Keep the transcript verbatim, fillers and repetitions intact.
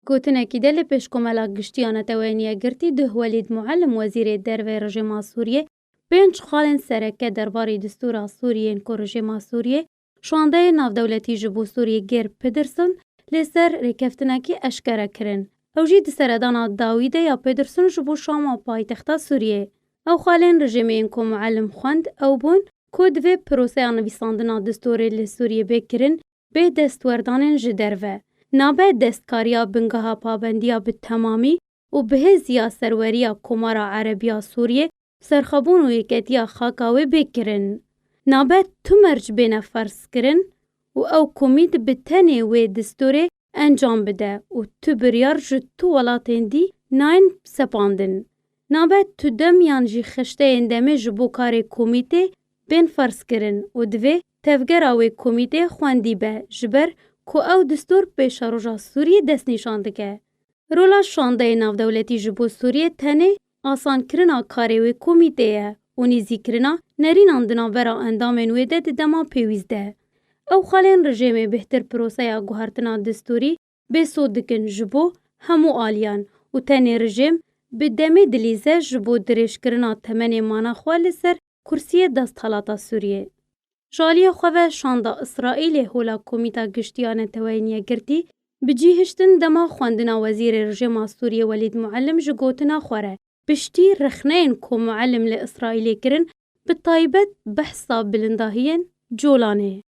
Gotinekî de li Pêşkomela Giştî ya Neteweyên Yekgirtî duh Welîd Muallim, wezîrê derve rejîma Sûriyê, pênc xalên sereke derbarê distûra Sûriyê yên ku rejîma Sûriyê şandeyê navdewletî ji bo Sûriyê gêr Pedersen lê ser rêkeftinekî eşkere kirin. Ew jî di seredana dawî de ya Pedersen ji bo Şama paytexta Sûriyê. Ew xalên rejîmê yên ku Muallim xwend ew bûn ku divê proseya nivîsandina distûrê li Sûriyê bê kirin bê destwerdanên ji derve. Nabe destkariya bingeha pabendiya bi temamî û bihêziya serweriya Komara Erebiya Sûriyê, serxwebûn û yeketiya xaka wê bê kirin. Nabe tu merc bêne ferzkirin û ew komît bi tenê wê distûrê encam bide û tu biryar ji tu welatên dî nayên sepandin. Nabe tu dem yan jî xişteyên demê ji bo karê komîtê bên ferzkirin û divê tevgera wê komîtê xwendî be, ji ber ku ew distûr pêşeroja Sûriyê destnîşan dike. Rola şandeyê navdewletî ji bo Sûriyê tenê asankirina karê wê komîtê ye û nêzîkirina nerînan di navbera endamên wê de di dema pêwîst de. Ew xalên rejêmê bêhtir proseya guhertina distûrî bê sod dikin ji bo hemû aliyan û tenê rejêm bi demê dilîze ji bo dirêjkirina temenê mana xwe li ser kursiyê desthelata Sûriyê. Ji aliyê xwe ve şanda Îsraîlê hola Komîta Giştî ya Neteweyên Yekgirtî bi cî hiştin dema xwendina wezîrê rejêma Sûriyê Welîd Muallim ji gotina xwe re piştî rexneyên ku Muallim li Îsraîlê kirin, bi taybet behsa bilindahiyên Colanê.